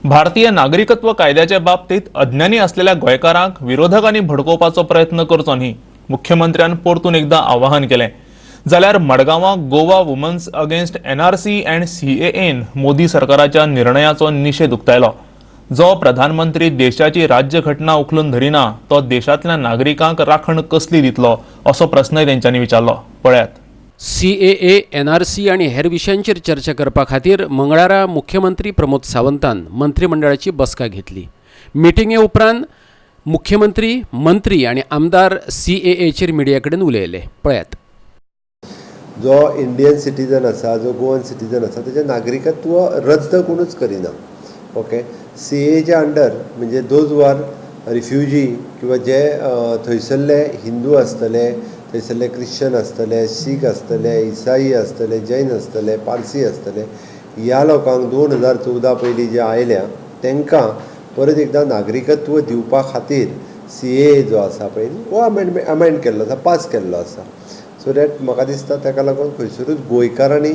भारतीय नागरिकत्व कायद्याच्या बाबतीत अज्ञानी असलेल्या गोंयकारांक विरोधकांनी भडकोवपाचो प्रयत्न करचो न्ही, मुख्यमंत्र्यान परतून एकदा आवाहन केलें. जाल्यार मडगांवां Goa women's against NRC and सीएएन मोदी सरकाराच्या निर्णयाचो निशेध उक्तायलो. जो प्रधानमंत्री देशाची राज्यघटना उखलून धरिना, तो देशांतल्या नागरिकांक राखण कसली दितलो, असो प्रस्नय तेंच्यांनी विचारलो. पळयात. सीएए, एनआरसी आनी हेर विशयांचेर चर्चा करपा खातीर मंगळारा मुख्यमंत्री प्रमोद सावंतान मंत्रिमंडळाची बसका घेतली. मिटिंगे उपरांत मुख्यमंत्री, मंत्री आनी आमदार सीएएचेर मिडिया कडेन उलयले. पळयात. जो इंडियन सिटीजन आसा, जो गोवन सिटीजन आसा, तेजें नागरिकत्व रद्द कोणूच करिना. ओके, सीएएच्या अंडर म्हणजे those who are refugee किंवा जे थंयसरले हिंदू आसतले, थंयसरले क्रिश्चन आसतले, शीख आसतले, इसाई आसतले, जैन आसतले, पारसी आसतले, ह्या लोकांक 2014 पयलीं जे आयल्या तांकां परत एकदां नागरिकत्व दिवपा खातीर सीएए जो आसा पळय न्ही, हो अमेंड केल्लो आसा, पास केल्लो आसा. सो that म्हाका दिसता ताका लागून खंयसरूच गोंयकारांनी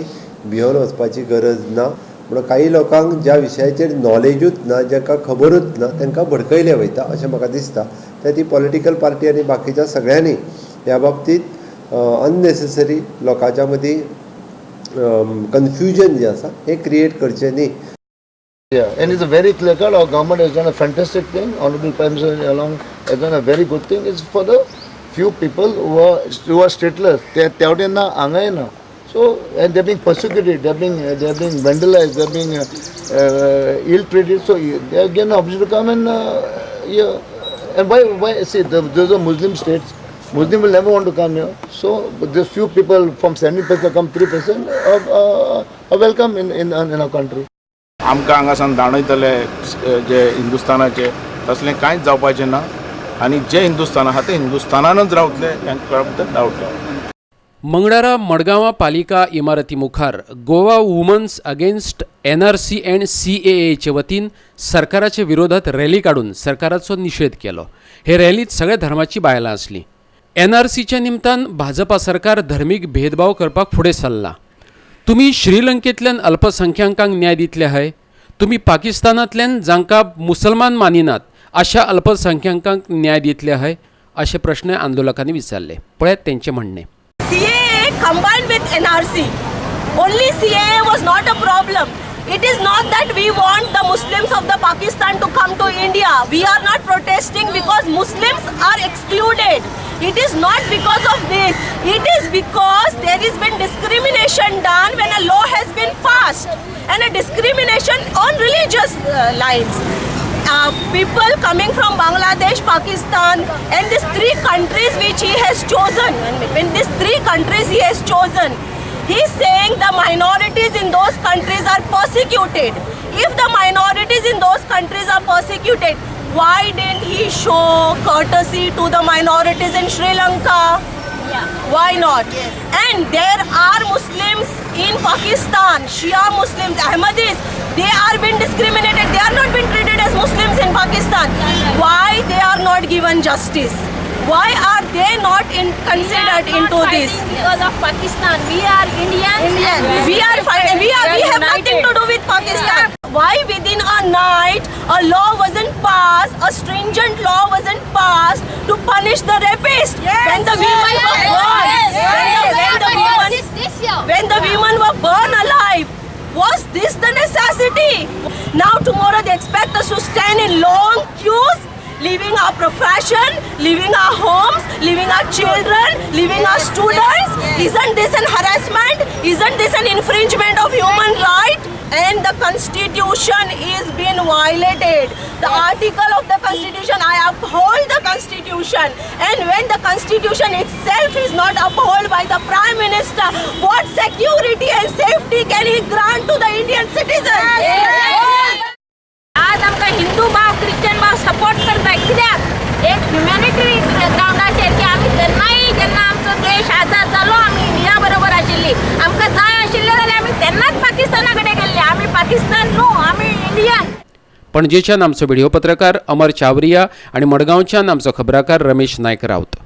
भियोन वचपाची गरज ना. म्हणून काही लोकांक ज्या विशयाचेर नॉलेजूच ना, जांकां खबरूच ना, तांकां भडकयले वयता अशें म्हाका दिसता. ते ती पॉलिटिकल पार्टी आनी बाकीच्या सगळ्यांनी ह्या बाबतींत अननेसेसरी लोकांच्या मदीं कन्फ्युजन जें आसा हें क्रिएट करचें न्ही. Yeah, and it's a very clear cut. Our government has done a fantastic thing. Honorable Prime Minister along has done a very good thing. It's for the few people who are stateless. ते तेवटेन ना, हांगाय ना. So and they're being persecuted. They're being vandalized. They're being ill treated. So they are given the opportunity to come and yeah. And why see those are Muslim states. Muslim will never want to come here. So but there's few people from 70% come 3% are welcome in our country. आमकां हांगासान दाणयतले जे हिंदुस्थानाचे, तसलें कांयच जावपाचें ना आनी जे हिंदुस्थान आहा ते हिंदुस्थानानच रावतले हें डावट ना. मंगळारा मडगांवा पालिका इमारती मुखार Goa women's against NRC and सीएएचे वतीन सरकाराच्या विरोधात रॅली काडून सरकाराचो निशेध केलो. हे रॅलीत सगळ्या धर्माची बायलां आसलीं. एनआरसीच्या निमतान भाजपा सरकार धर्मीक भेदभाव करपाक फुडें सरला. तुमी श्रीलंकेंतल्यान अल्पसंख्याकांक न्याय दितले हय? तुमी पाकिस्तानांतल्यान जांकां मुसलमान मानिनात अशा अल्पसंख्याकांक न्याय दितले हय, अशे प्रश्न आंदोलकांनी विचारले. पळयात तेंचें म्हणणें. CAA combined with NRC. Only CAA was not a problem. It is not that we want the Muslims of the Pakistan to come to India. We are not protesting because Muslims are excluded. It is not because of this. It is because there has been discrimination done when a law has been passed and a discrimination on religious lines. People coming from Bangladesh, Pakistan, and these three countries which he has chosen, when these three countries he has chosen, he is saying the minorities in those countries are persecuted. If the minorities in those countries are persecuted, why didn't he show courtesy to the minorities in Sri Lanka? Why not? And there are Muslims in Pakistan, Shia Muslims, Ahmadis. They are being discriminated. They are not being treated as Muslims in Pakistan. Why they are not given justice? Why are they not in, considered into this? Because of Pakistan. We are Indians. Indian. We are fine. We have nothing to do with Pakistan. Why within a night a law wasn't passed, a stringent law wasn't passed to punish the rapist when the women were burned, when the women This year. When the women were burned alive? Was this the necessity? Now tomorrow they expect us to stand in long queues, leaving our profession, leaving our homes, leaving our children, leaving our students. Isn't this an harassment? Isn't this an infringement of human right? And the Constitution is being violated. The article of the Constitution, I uphold the Constitution. And when the Constitution itself is not upheld by the Prime Minister, what security and safety can he grant to the Indian citizens? आज आमकां हिंदू भाव, Christian भाव support करता. कित्याक एक ह्युमॅनिटरी ग्रावंडाचेर की आमी तेन्नाय जेन्ना आमचो देश आझाद जालो, आमी इंडिया बरोबर आशिल्ली. आमकां जाय आशिल्लें जाल्यार आमी तेन्नाच पाकिस्ताना कडेन गेल्ले. आमी पाकिस्तान न्हू, आमी इंडियन. पणजेच्यान आमचो व्हिडिओ पत्रकार अमर चावरिया आणि मडगांवच्यान आमचो खबराकार रमेश नायक राऊत.